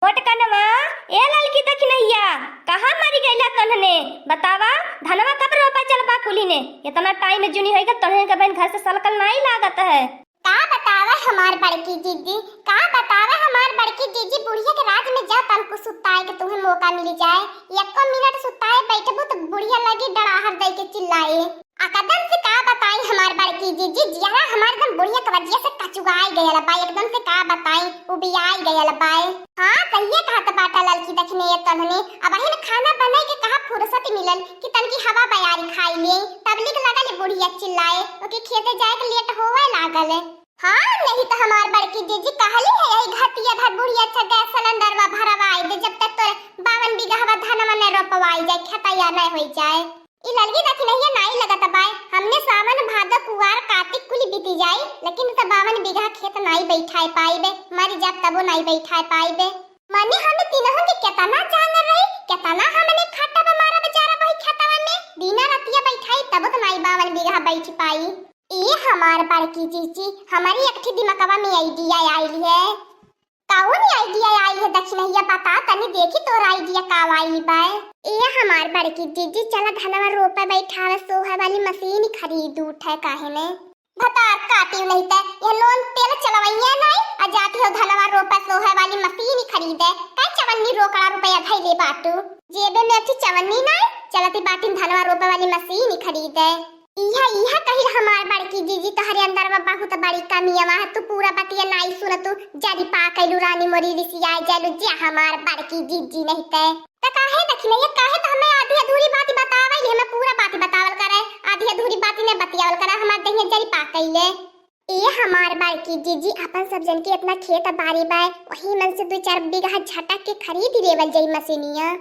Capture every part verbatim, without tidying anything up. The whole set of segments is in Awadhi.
मोटकनवा, ए ललकी दखिनहिया, कहाँ मरि गइला तोन्हने? बतावा, धनवा कब रोपा चलबा कुल्हिने? एतना टाइम जुनी होइ गल, तोन्हने के बहिन घर से सलकल नाई लागत है। का बतावे हमार बड़की जीजी, का बतावे हमार बड़की जीजी, बुढ़िया के राज में जा तनको सुताए के तुहे मौका मिलि जाए। एको मिनट सुताए बैठबू त बुढ़िया लगी डड़ाहर दइ के चिल्लाए। आ कदम से का बताई हमार बड़की जीजी, जियरा हमार एकदम बुढ़िया के वजिया से कचुआई गयल बा, एकदम से का बताई, उबियाई गयल बा। हाँ, सहिए कहत बाटा ललकी दखिनहिया तोन्हने, अबहिन खाना बनाई के कहाँ फुर्सत मिलल कि तनकी हवा बयारी खाई ले, तबलिक लगल बुढ़िया चिल्लाए, ओके खेते जाए के लेट होवे लागल। हाँ, नहीं त हमार बड़की जीजी कहली है, यही घटिया भर बुढ़िया अच्छा गैस सिलेंडरवा भरवाई दे, जब तक तोरे बावन बीघा धनवा न रोपवाई जाए, खेतैया न होई जाए। ई ललकी दखिनहिया नाई लगत बाय, हमने सावन भादो कुआर कातिक कुल बीती जाई, लेकिन त बावन बीघा खेत नाई बैठाए पाइबे, मरि जाब तबो नाई बैठाए पाइबे। मने हमें तीनों के केतना जान रही, केतना हमने खटब मारब जारब वही खेतवा में, दिना रतिया बैठाई तबो त नाई बावन बीघा बैठ पाई। ए हमार बड़की जीजी, हमारी एक ठे दिमकवा में आइडिया आइल है। कौन आइडिया आइल है दखिनहिया, बता तनी देखी तोर आइडिया का आइल बा। ए हमार बड़की जीजी, चला धनवा रोपे बैठावे सोहे वाली मशीन खरीद उठे, काहे ने भतार काटी नहीं ते यह लोन तेल चलवैया नहीं, आ जाती हो धनवा रोपे सोहे वाली मशीन खरीदे। का चवन्नी रोकड़ा रुपया धैले बाटू, जेबे में अच्छी चवन्नी नहीं, चलती बाटिन धनवा रोपे वाली मशीन खरीदे। इहा, इहा कहिल हमार बड़की जीजी, तोहरे अंदर में बहुत बड़ी कमिया है, तू पूरा बतिया नाई सुनतू, जरी पा कैलू रानी मोरी रिसियाए जालू, जे हमार बड़की जीजी नहीं ते। त काहे दखिनहिया, काहे त हमें आधी अधूरी बात बतावे ले, हमें पूरा बात बतावल करे, आधी अधूरी बात ने बतियावल करे, हमार देहिया जरी पा कैले। ए हमार बड़की जीजी, अपन सब जन के इतना खेत बारी बाय, वही मन से दो चार बीघा झटक के खरीद लेवल जाई मशीनिया।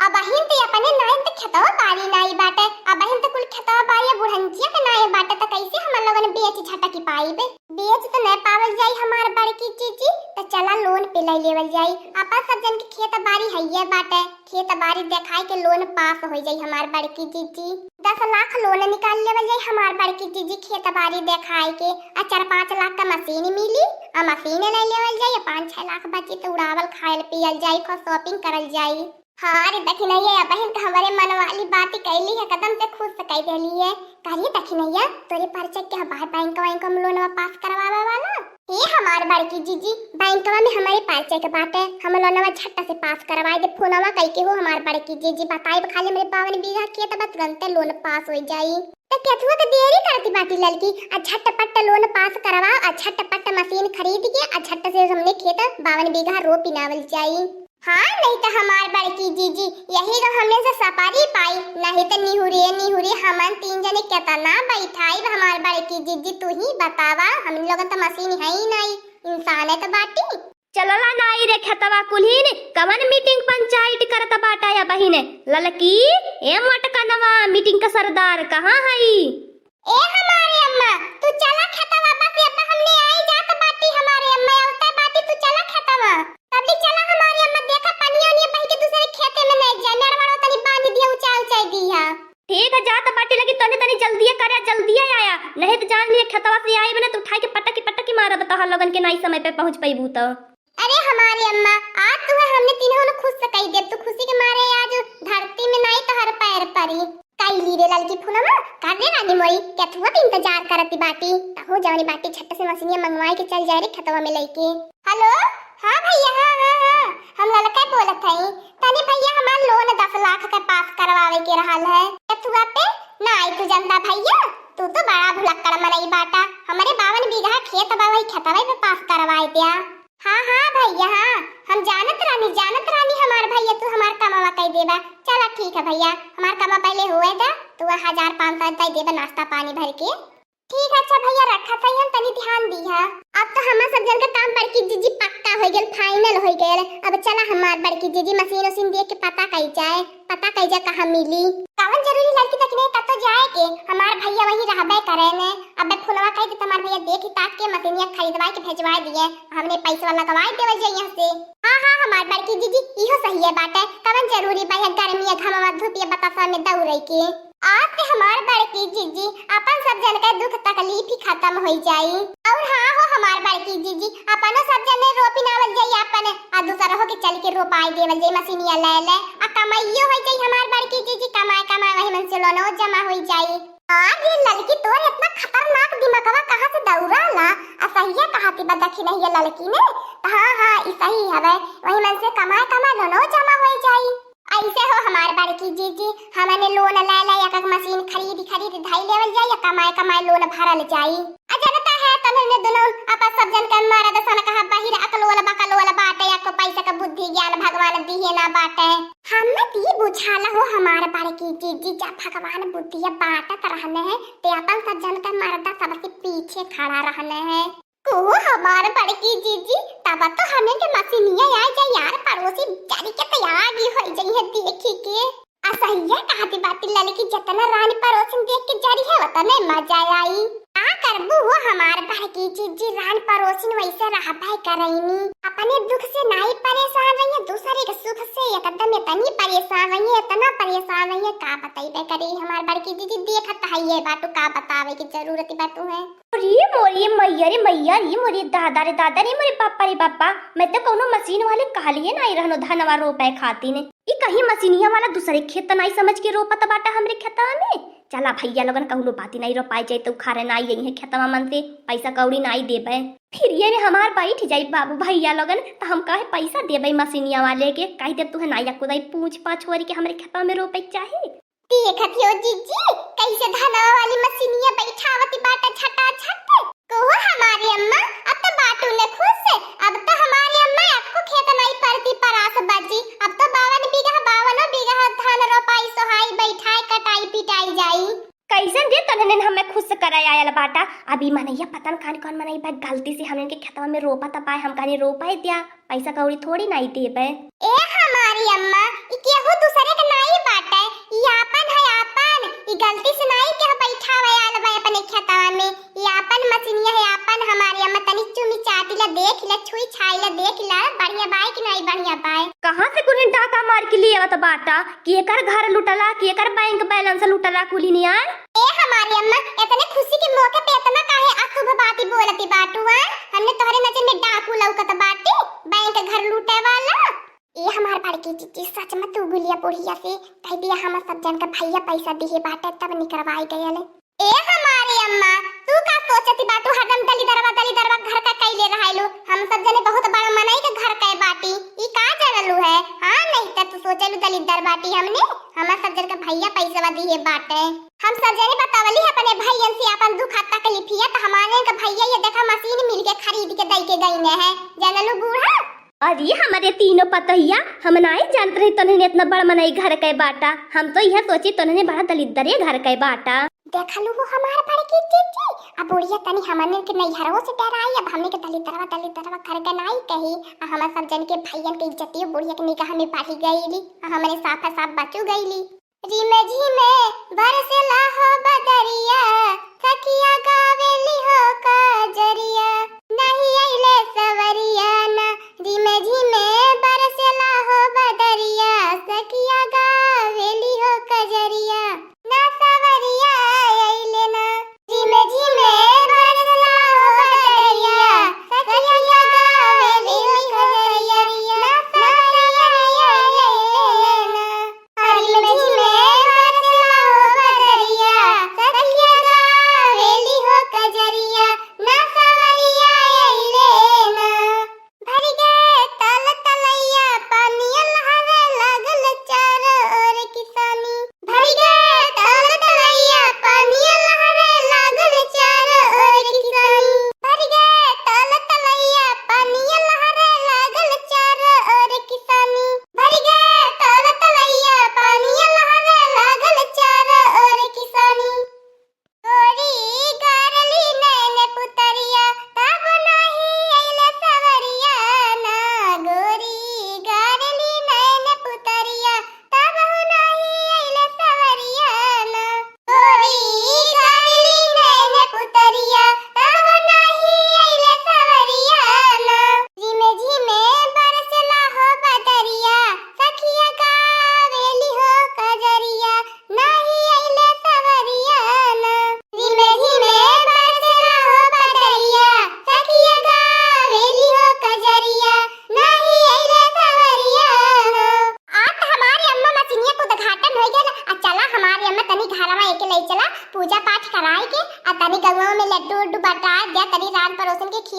अबहिन त अपने नाइन त खेतवा बारी नाई बाटे, अबहिन त कुल खेतवा बारी बुढ़ंचिया के नाई बाटे, त कैसे हमन लोगन बेच झटकी पाइबे? बेच त न पावल जाई हमार बड़की जीजी, त चला लोन पे ले लेवल जाई। आपन सब जन के खेत बारी हइये बाटे, खेत बारी देखाई के लोन पास हो जाई हमार बड़की जीजी। दस लाख लोन निकाल लेवल जाई हमार बड़की जीजी, खेत बारी देखाई के, आ चार पाँच लाख का मशीन मिली, आ मशीन ले लेवल जाई, आ पाँच छह लाख बची त उड़ावल खायल पियल जाई, खूब शॉपिंग करल जाई। हाँ रे दखिनहिया, बहिन का हमरे मन वाली बात कैली है, कदम से खुश कई देली है। कह रही दखिनहिया, तोरे परिचय के बाहर बैंक वाइंक में लोनवा पास करवावे वाला? हे हमार बड़की जीजी, बैंकवा में हमारे परिचय के बाटे, हम लोनवा झट्टा से पास करवाए दे। फोनवा कई के हो हमार बड़की जीजी, बताइब खाली हमरे बावन बीघा खेत बा, तुरंते लोन पास हो जाई। त केथुआ के देरी करती बाटी ललकी, आ झटपट लोन पास करवाओ, आ झटपट मशीन खरीद के, आ झट से हमने खेत बावन बीघा रोप पिनावल जाई। हाँ, नहीं त हमार बड़की जीजी, यही रो हमने से सपारी पाई, नहीं त निहुरे, निहुरे हमन तीन जने केतना बैठाइब। हमार बड़की जीजी, तू ही बतावा, हम लोगन त मशीन है ही नहीं, इंसाने त बाटी। चलला नाई रे खेतवा कुल्हिन, कवन मीटिंग पंचायत करत बाटा या बहिन? ललकी, ए मोटकनवा, मीटिंग का सरदार कहाँ हई? ए हमारे अम्मा, तू चला खेतवा, बस अब्बा हमने आई जात बाटी हमारे अम्मा, आवते बाटी, तू चला खेतवा। तबली चला हमारे अम्मा, देखा पनिया ओनिया बह के दूसरे खेते में नहीं जाए, मेड़वाड़ो तनी बांध दिया, उचाई उचाई दिया। ठीक है, जात बाटी, लेकिन तनी तनी जल्दिए करे, जल्दिए आया, नहीं त जान लिए खेतवा से आई बने तो उठाई के पटकी पटकी मारब, तोहर लोगन के नाई समय पे पहुँच पैबू तो। अरे हमारे अम्मा, आज तू है हमने तीनों ने खुश से कही दे, तू खुशी के मारे आज धरती में नाई तोहर पैर परी। कैली रे ललकी फुलवा, का रे रानी मोरी, केथुआ के इंतजार करती बाटी। तहो जवनी बाटी झट से मशीनिया मंगवाए के चल जाए रे खेतवा में लइके। हेलो, हाँ भैया, हाँ, हाँ, हाँ, हम ललके बोलत हई। तनी भैया हमार लोन दस लाख के पास करवावे के रहल है। केथुआ पे ना आई तू जनता भैया, तू तो बड़ा भुलक्कड़ मनई बाटा। हमरे बावन बीघा खेत बा, वही खेतवे पे पास करवाए द्या। हाँ, हाँ भैया, हाँ, हम जानत रानी, जानत रानी हमार भैया, तू हमार कमवा कई देबा। चला ठीक है भैया, हमार कमवा पहले होए दा, तू हजार पाँच सौ दे देबा नाश्ता पानी भर के। ठीक है, अच्छा भैया, रखा सही, हम तनी ध्यान दी है। अब तो हमार सब जन का काम बड़की जीजी पक्का हो गयल, फाइनल हो गयल। अब चला हमार बड़की जीजी मशीन उशीन देख के पता कई जाए, पता कई जाए कहाँ मिली। कवन जरूरी लड़की तक नहीं, कतो जाए के, हमार भैया वही रहबे करे ने। अबे फोनवा कई दे, हमार भैया देखी ताक के मशीनिया खरीदवाए के भेजवाए दिए, हमने पैसवा लगवाए देवल जाए यहाँ से। हाँ, हाँ, हमार बड़की जीजी, इहो सही है बाटे। कवन जरूरी बा यह गर्मी, घमवा, धूप, ये बतासा में दौड़े के। आज से हमार बड़की जीजी अपन सब जन का दुख तकलीफ ही खतम होइ जाई। और हाँ हो हमार बड़की जीजी, अपनो सब जने रोपि नावल जाई अपन, आ दूसर हो के चल के रोपाई देवल जाई मशीनिया ले ले, आ कमाइयो होइ जाई हमार बड़की जीजी, कमाए कमाए वही मन से लोनो जमा होइ जाई। आज ये ललकी तोर इतना खतरनाक दिमागवा कहाँ से दौड़ाला? आ सहिया कहती बा दखिनहिया ललकी ने, त हाँ हाँ ई सही हवे, वही मन से कमाए कमाए लोनो जमा होइ जाई। ऐसे हो हमार बड़की जीजी, हमने लोन ले ले, एक एक मशीन खरीद खरीद धई लेवल जाई, या कमाए कमाए लोन भरल जाई। आ जनता है तन्हने दुनो आपस सब जन के मरद सन कहा बहिर अकलोल बकलोल बाटे, या को पैसा का बुद्धि ज्ञान भगवान दिए ना बाटे। हमें ती बुझाला हो हमार बड़की जीजी, जब भगवान बुद्धिया बांटत रहने हैं, ते अपन सब जन के मरदा सबसे पीछे खड़ा रहने हैं। ओहो हमार बड़की जीजी, तब तो हमें के मशीनिया आ जाए यार, पड़ोसी जरी के तैयार हो जाई है देखी के। आ सहिया कहती बाती ललकी, जितना रान पड़ोसिन देख के जरी है उतने मजा आई। का करबू हो हमार बड़की जीजी, रान पड़ोसिन वैसे रहबे करैनी, अपने दुख से नाई परेशान रहिए, दूसरे के सुख से एकदम इतनी परेशान रहिए, इतना परेशान रहिए, का बतैबे करी हमार बड़की जीजी, देखत है ये बाटू, का बतावे की जरूरत बाटू है। अरे मोरी मैया रे मैया, रे मोरी दादा रे दादा, रे मोरे बापा रे बापा, मैं तो कौनो मशीन वाले कहलिए नाई रहनो धनवा रोपे खातिर। ई कहीं मशीनिया वाला दूसरे खेत नाई समझ के रोपत बाटा हमरे खेतवा में। चला भैया लोगन, कौनो बाती नाई, रोपाई जाए तो उखारे नाई यही है खेतवा मन से, पैसा कौड़ी नाई देबे। फिर ये में हमार बैठ जाई बाबू भैया लोगन, त हम काहे पैसा देबे मशीनिया वाले के, कह दे तुहे नाई या कोदाई पूछ पाछ वरी के हमरे खेतवा में रोपे के चाही। देखत हो जीजी, कैसे धनवा वाली मशीनिया बैठावती बाटा झटाझट। कहो हमारी अम्मा, अब तो बाटू ने खुश, अब तो हमारी अम्मा आपको खेत नाई परती परास बाजी, अब तो बावन बीघा, बावनो बीघा धान रोपाई सोहाई, बैठाई, कटाई, पिटाई जाई। कैसन रे तनने हमें खुश कराए आयल बाटा? अभी मनैया पता न कान कौन मनई बा, गलती से हमन के खेतवा में रोपत बाय, हम कहनी रोपाए द्या। पैसा कौड़ी थोड़ी नाई देबे। ए हमारी अम्मा, ई केहू दूसरे के नाई बाटे, ई आपन है आपन, ई गलती से नाई केहू बैठावे आल बा अपने खेतवा में, ई आपन मशीनिया है आपन। हमारी अम्मा तनी चुमी चाटी ला देख ला, छुई छाई ला देख ला, बढ़िया बाय कि नाई बढ़िया बाय। कहाँ से कुल डाका मार के लिए आवत बाटा कि एकर घर लुटला, कि एकर बैंक बैलेंस लुटला कुली नियान? ए हमारी अम्मा, इतने खुशी के मौके पे इतना काहे अशुभ बाती बोलती बाटू, आय? हमने तोहरे नजर में डाकू लौकत बाटे, बैंक घर लूटे वाला। ए हमार बड़की जीजी, सच में तू गुलिया बुढ़िया से कह दिया, हम सब जन का भैया पैसा दिए बाटे तब निकरवाई गयल। ए हमारी अम्मा, तू का सोचती बाटू, हरदम दलिदरवा दलिदरवा घर का कैले रहलू? हम सब जने बहुत बड़ा मनई के घर के बाटी, ई का जानलू है? हाँ, नहीं त तू सोचलू दलिदर बाटी हमने, हम सब जन का भैया पैसा दिए बाटे। हम सब जने बतावली अपने भैयन से अपन दुख आ तकलीफिया, त हमारे के भैया ये देखा मशीन मिल के खरीद के दई के गईने है, जानलू बूढ़ा। अरे हमरे तीनों पतोहिया, हम नाई जानत रही तोहने इतना बड़ मनई घर के बाटा, हम तो यह सोची तोहने बड़ा दलिद्दरे घर के बाटा। देखलू हो हमार बड़की जीजी, अब बुढ़िया तनी हमने के नैहरों से डराई, अब हमने के दलिद्दरवा दलिद्दरवा घर के नाई कही, आ हमार सब जन के भैयन के इज्जतियो बुढ़िया के निगाह में बढ़ी गईली, आ हमने साफा साफ बचू गईली। रिम झिम बरसला हो बदरिया, सखिया गावेली हो कजरिया। नहीं अइले सवरिया ना, रिम झिम बरसला हो बदरिया, सखिया गावेली हो कजरिया। ना सवरिया अइले ना, रिम झिम बरसला हो बदरिया, सखिया गावेली हो कजरिया। ना सवरिया अइले ना।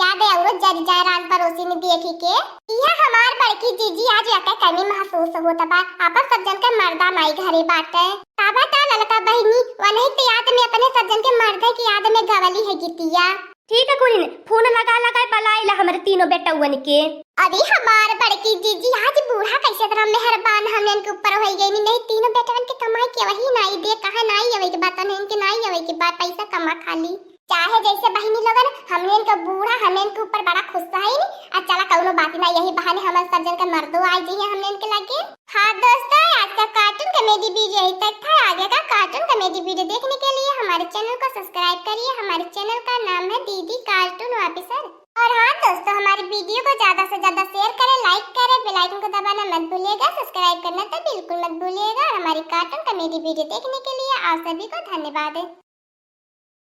आदे औरो जरि जाए रान परोसिन देखि के। इहा हमार बड़की जीजी आज एके कमी महसूस होत बा, आपन सब जन के मर्दा नाई घरे बाटे। का बता ललका बहिनी, वनही के याद में अपने सब जन के मर्दे के याद में गवली है गीतिया। ठीक है कुलिन, फोन लगा लगा बलाइला हमरे तीनों बेटउवन के। अरे हमार बड़की जीजी, आज बूढ़ा कैसे तरह मेहरबान हमने इनके ऊपर होई गई, नहीं तीनों बेटवन के कमाई के वही नाई दे, कहा नाई अवे के बात, नहीं इनके नाई अवे के बात, पैसा कमा खाली। चाहे जैसे बहिनी लोगन, हमने इनका बूढ़ा हमने इनके ऊपर बड़ा खुश है नी। आ चला कौनो बात ना, यही बहाने हमन सब जन के मर्दो आ जाइए हमने इनके लगे। हाँ दोस्तों, आज का cartoon comedy video यही तक था। आगे का cartoon comedy video देखने के लिए हमारे channel को subscribe करिए। हमारे channel का नाम है दीदी Cartoon Officer। और हाँ दोस्तों, हमारे video को ज्यादा से ज्यादा share करें, like करें, bell icon को दबाना मत भूलिएगा, subscribe करना तो बिल्कुल मत भूलिएगा। और हमारी cartoon comedy video देखने के लिए आप सभी को धन्यवाद।